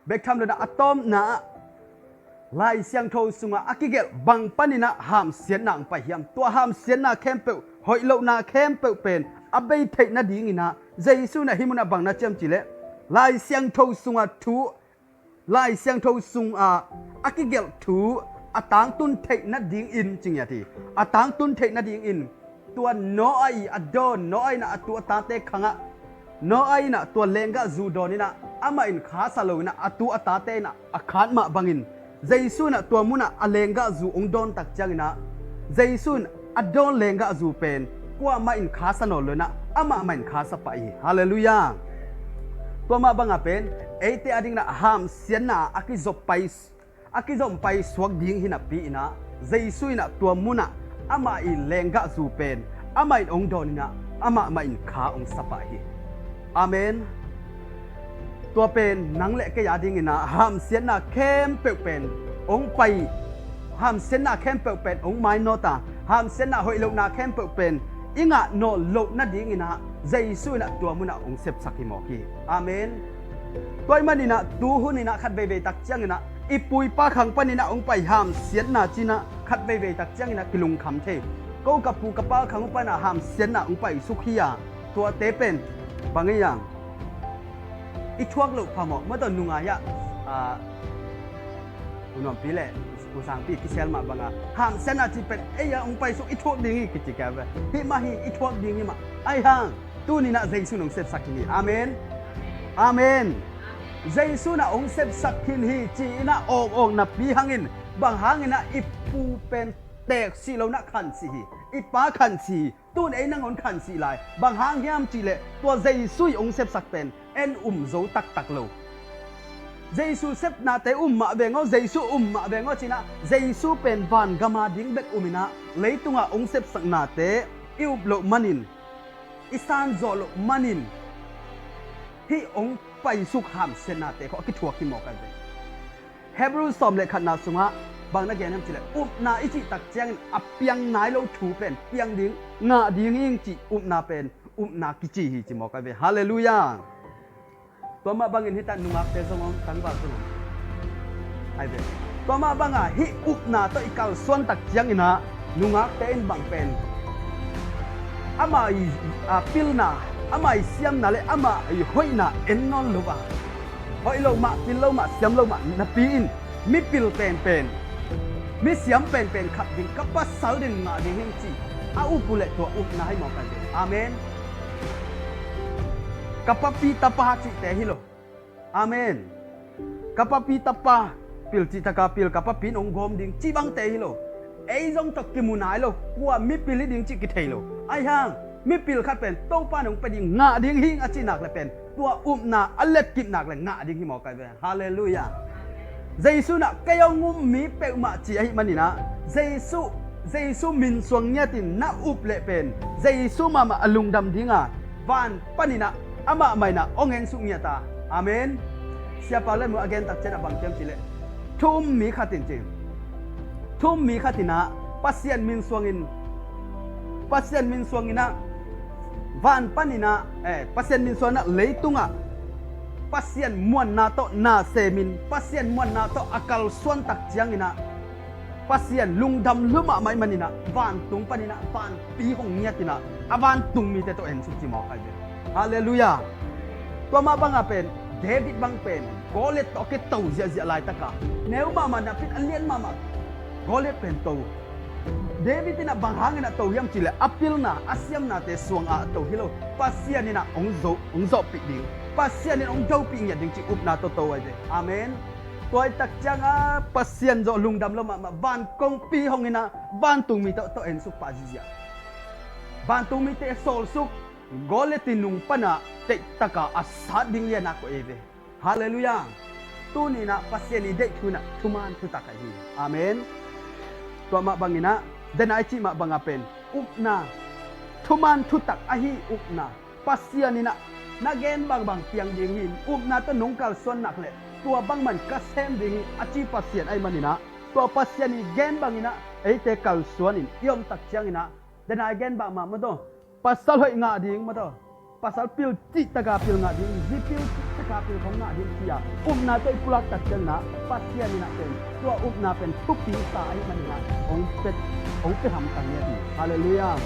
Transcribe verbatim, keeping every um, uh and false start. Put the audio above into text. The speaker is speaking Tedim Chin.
Bek tham lo-in ah a tawpna ah Lai Siangtho sungah a kigelh bang panin ah hamsiatna hong pai hiam? Tua hamsiatna khempeuh, hoih lohna khempeuh pen a bei theih nadingin ah Jesu in ah hih munah bang na ciam cih leh Lai Siangtho sungah thu, Lai Siangtho sungah a kigelh thu a tangtun theih nadingin ci ngiat hi. A tangtun theih nadingin tua Noah ii a dawn, Noah in ah a tu a tate khangah, Noah in ah tua lenggah zu dawn in ah amah in kha sa lo in ah a tu a tate in ah a khat mah bangin Jesu in ah tua munah a lenggah zu hong dawn tak ciangin ah Jesu in a dawn lenggah zu pen kuamah in kha sa nawn lo in ah amah mah in kha sa pah hi. Halleluiah. Tua mah bangah pen eite adingin ah hamsiatna a kizop pai a kizom pai suak ding hi napi in ah Jesu in ah tua munah amah ii lenggah zu pen amah in hong dawn in ah amah mah in kha hong sa pah hi. Amen. Tua pen nang le kei adingin ah hamsiatna khempeuh pen hong pai, hamsiatna khempeuh pen hong mainawt a, hamsiatna hoih lohna khempeuh pen i ngah nawn loh nadingin ah Jesu in ah tua munah hong sepsak hi mawk hi. Amen. Tua ahih manin ah tu hun in ah khat veivei tak ciangin ah i pu i pa khang panin ah hong pai hamsiatna ci-in ah khat veivei tak ciangin ah kilungkham thei. Ko ka pu ka pa khang uh pan ah hamsiatna hong paisuk hi a, tuate pen bang ei ang, i thuak loh phamawh, mawtaw nungak ah, a, u Nuampi le u Sangpi kisel mah bangah hamsiatna cih pen ei a hong paisuk i thuak ding hi kici kei ve. Hih mah hi, i thuak ding hi mah. Ahi hang tuni in ah Jesu in hong sepsak khin hi. Amen. Amen. Jesu in ah hong sepsak khin hi ci-in ah awk awk napi hangin, bang hangin ah i pu pen teek sih lo in ah khan sih hi, i pa khan sih hi. Tun ei nangawn khan sih lai. Bang hang hiam cih leh tua Jesu ii hong sepsak pen en um zo taktak lo. Jesu sepnate um mah veng aw, Jesu um mah veng aw ci-in ah Jesu pen vangam a ding bek um in ah leitungah hong sepsaknate i up loh manin, i san zawh loh manin hih hong paisuk hamsiatnate khawng a kithuak hi mawk ahi ve. Hebrew sawm le khatna sungah bang na gen hiam cih leh upna i cih tak ciangin a piang nai lo thu pen piang ding, ngah ding hi ing cih upna pen upna kici hi ci mawk ahi ve. Halleluiah. Tua mah bangin hih tak nungakte zong hong tangval zong ahi ve. Tua mah bangah hih upna tawh i kalsuan tak ciangin ah nungakte in bang pen amah ii, a, pilna, amah ii siamna le amah ii hoihna en nawn lo a, hoih lo mah, pil lo mah, siam lo mah napi in mipil penpen, misiam penpen khat ding, ka pasal ding ngah ding hi ing ci a up uh leh tua upna hi mawk ahi ve. Amen. Ka papi tapa cihte hi lo. Amen. Ka papi tapa, pil cih taka pil, ka papi in hong gawm ding cih bangte hi lo. Ei zong tawh kimu nai lo, kua mipil hi ding cih kithei lo. Ahi hang mipil khat pen Topa in hong pia ding, ngah ding hi ing a cih nak leh pen tua upna a letkip nak leh ngah ding hi mawk ahi ve. Halleluiah. Jesu in ah kei hong um mi peuhmah ci ahih manin ah Jesu, Jesu min suang ngiatin na up leh pen Jesu mahmah a lungdam ding a, van panin ah amah mah in ah hong ensuk ngiat a. Amen. Siapa Lam in a gen tak ciangin ah bang ci hiam cih leh thu um mi khat in ci, thu um mi khat in ah Pasian min suangin, Pasian min suangin ah van panin ah, eh, Pasian min suangin ah leitungah Pasian muanna tawh na semin, Pasian muanna tawh a kalsuan tak ciangin ah Pasian lungdam lua mahmah ahih manin ah vantung panin ah vanpi hong ngiatin ah a vantung mite tawh ensuk ci mawk ahi ve. Halleluiah. Tua mah bangah pen David bang pen Goliath tawh a kito ziahziah laitakah neu mahmah napi in a lian mahmah Goliath pen to. David in ah bang hangin a to hiam cih leh a pilna, a siamnate suang a a to hi lo. Pasian in ah hong zo, hong zawhpih ding, Pasian in hong dopih ngiat ding cih upna tawh to ahi ve. Amen. Tua ahih tak ciangah Pasian zawh lungdam lua mahmah, van kongpi hong in ah vantung mite tawh ensuk pah ziahziah. Vantung mite sawlsuk, Goliath ii nung panah teihtaka a sat ding liana koih ahi ve. Halleluiah. Tuni in ah Pasian ii deih thu in ah thuman thutak ahi hi. Amen. Tua mah bangin ah, dena i cih mah bangah pen upna, thuman thutak ahi upna, Pasian in ah na gen bangbang piang ding hi, upna tawh nong kalsuan nak leh tua bangmah in ka sem ding hi a ci Pasian ahih manin ah, tua Pasian ii gen bangin ah eite kalsuanin i om tak ciangin ah, dena i gen bangmah maw taw, pasal hoih ngah ding maw taw, Pasal pil cih taka pil ngah ding, zi pil cih taka pil hong ngah ding ci-a upna tawh i pulak tak ciangin ah Pasian in ah pen tua upna pen thupi sa ahih manin ah hong pia, hong pia hamtang hi a hi. Halleluiah.